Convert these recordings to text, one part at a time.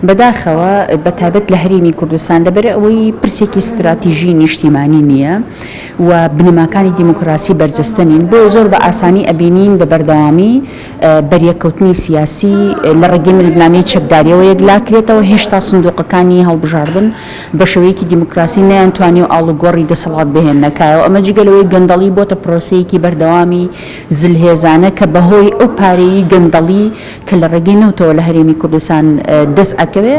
بەداخەوە بە تایبەت لە هەرێمی کوردستان لەبەر ئەوەی پرسێکی ستراتیژی نیشتیمانی نییە و بنەماکانی دیموکراسی بەرجەستە نین بۆیە زۆر بە ئاسانی ئەبینین بە بەردەوامی بەریەککەوتنی سیاسی لە ڕێگەی ململانێی چەکداریەوە یەکلاکرێتەوە هێشتا سندوقەکانی هەڵبژاردن بە شێوەیەکی دیموکراسی نەیانتوانیوە ئاڵوگۆڕی دەسەڵات بهێننە کایەوە ئەمە جگە لەوەی گەندەڵی بۆتە پرۆسەیەکی بەردەوامی زلهێزانە کە بەهۆی ئەو پارەی گەندەڵی کە لە ڕێگەی نەوتەوە لە هەرێمی کوردستان دەست ئەکەوێ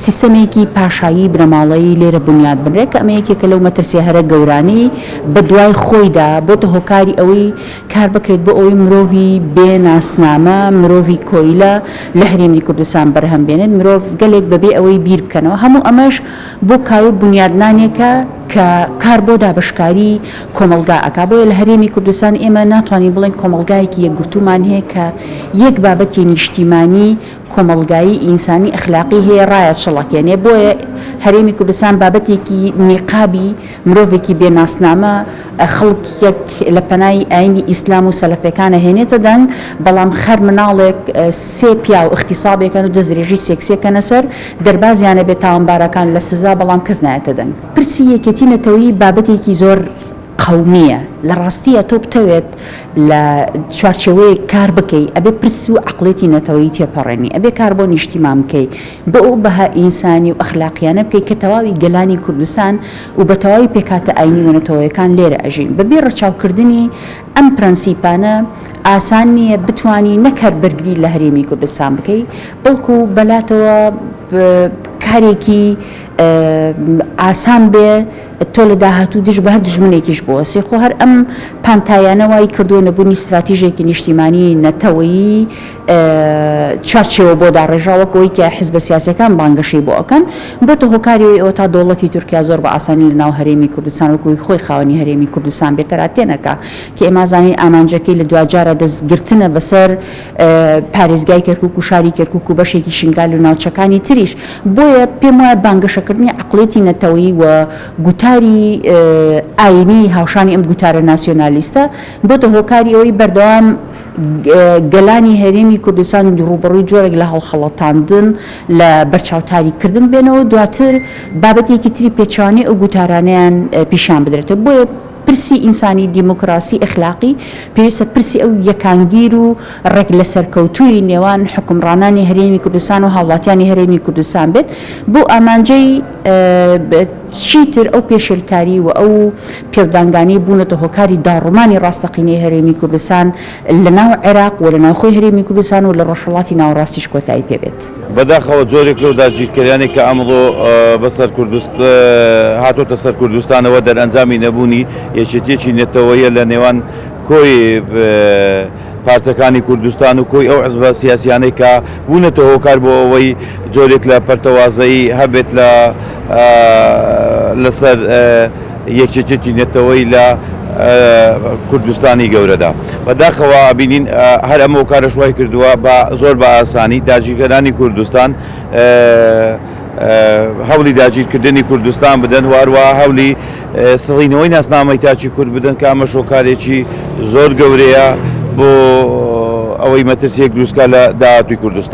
سیستەمێکی پاشایی بنەماڵەیی لێرە بنیات بنرێ کە ئەمە یەکێکە لەو مەترسیە هەرە گەورانەی بە دوای خۆیدا بۆتە هۆکاری ئەوەی کار بکرێت بۆ ئەوەی مرۆڤی بێ ناسنامە مرۆڤی کۆیلە لە هەرێمی کوردستان بەرهەم بێنێت مرۆڤ گەلێک بەبێ ئەوەی بیر بکەنەوە هەموو ئەمەش بۆ کایە و بنیادنانێکە کە کار بۆ دابەشکاری کۆمەڵگا ئەکا بۆیە لە هەرێمی کوردستان ئێمە ناتوانین بڵێین کۆمەڵگایەکی یەکگرتوومان هەیە کە یەک بابەتی نیشتیمانی کۆمەڵگایی ئینسانی ئەخلاقی هەیە ڕایە چڵەکێنێ بۆیە هەرێمی کوردستان بابەتێکی نیقابی مرۆڤێکی بێ ناسنامە خەڵکێک لە پەنای ئاینی ئیسلام و سەلەفێکان ئەهێنێتە دەنگ بەڵام خەر مناڵێک سێ پیاو ئیغتیسابێکەن و دەستدرێژی سێکسیەکەنە سەر دەربازیانە بێ تاوانبارەکان لە سزا بەڵام کەس نایەتە دەنگ. پرسی یەکێتی نەتەوەیی بابەتێکی زۆر قەومییە، لە ڕاستییا تۆ بتەوێت لە چوارچێوەیەک کار بکەی ئەبێ پرس و عەقڵیەتی نەتەوەیی تێپەڕێنی، ئەبێ کار بۆ نیشتیمان بکەی، بۆ ئەو بەها ئینسانی و ئەخلاقیانە بکەی کە تەواوی گەلانی کوردستان و بە تەواوی پێکهاتە ئاینی و نەتەوەیەکان لێرە ئەژین. بە بێ ڕەچاوکردنی ئەم پرەنسیپانە ئاسان نییە بتوانی نەک هەر بەرگری لە هەرێمی کوردستان بکەی، بەڵکو بەلاتەوە کارێکی ئاسان بێ تۆ لە داهاتوو دژ بە هەر دوژمنێکیش بوەستی، خۆ هەر ئەم پانتاییانە وای کردووە نەبوونی ستراتیژێکی نیشتیمانی نەتەوەیی چوارچێوە بۆ داڕێژرا وەک ئەوەی کە حزبە سیاسیەکان بانگەشەی بۆ ئەکەن بۆتە هۆکاری ئەوەی ئەوەتا دەوڵەتی تورکیا زۆر بە ئاسانی لە ناو هەرێمی کوردستان وەک ئەوەی خۆی خاوەنی هەرێمی کوردستان بێت تەراتێن ئەکا کە ئێمە زانین ئامانجەکەی لە دواجارا دەست گرتنە بەسەر پارێزگای کەرکوک و شاری کەرکوک و بەشێکی شنگال و ناوچەکانی تریش بۆیە پێم وایە بانگەشەکردنی عەقڵیەتی نەتەوەیی و گوتاری ئاینی هاوشانی ئەم گوتارە ناسیۆنالیستە بۆتە هۆکاری ئەوەی بەردەوام گەلانی هەرێمی کوردستان ڕووبەڕووی جۆرێک لە هەڵخەڵەتاندن لە بەرچاوتاریکردن بێنەوە دواتر بابەتێکی تری پێچەوانەی ئەو گوتارانەیان پیشان بدرێتەوە بۆیە پرسی ئینسانی دیموکراسی ئەخلاقی پێویستە پرسی ئەو یەکانگیر و ڕێک لەسەرکەوتووی نێوان حوکمڕانانی هەرێمی کوردستان و هاوڵاتیانی هەرێمی کوردستان بێت بەو ئامانجەی چیتر ئەو پێشێلکاری و ئەو پێودانگانەی بوونەتە هۆکاری داڕمانی ڕاستەقینەی هەرێمی کوردستان لە ناو عێراق و لە ناوخۆی هەرێمی کوردستان و لە ڕۆژهەڵاتی ناوەڕاستیش کۆتایی پێ بێت. بەداخەوە جۆرێک لەو داگیرکەریانەی کە ئەمڕۆ بەسەر کوردست هاتۆتە سەر کوردستانەوە دەرئەنجامی نەبوونی یەکێتیەکی نەتەوەیە لە نێوان کۆی پارچەکانی کوردستان و کۆی ئەو حزبە سیاسیانەی کە بوونەتە هۆکار بۆ ئەوەی جۆرێک لە پەرتەوازەیی هەبێت لە لەسەر یەکێتێتی نەتەوەی لە کوردستانی گەورەدا. بەداخەوە ئەبینین هەر ئەم هۆکارەش وای کردووە بە زۆر بە ئاسانی داگیرکەرانی کوردستان هەوڵی داگیرکردنی کوردستان بدەن و هەروەها هەوڵی سڕینەوەی ناسنامەی تاکی کورد بدەن کە ئەمەش هۆکارێکی زۆر گەورەیە بۆ ئەوەی مەترسیەک دروستکە لە داهاتووی کوردستان.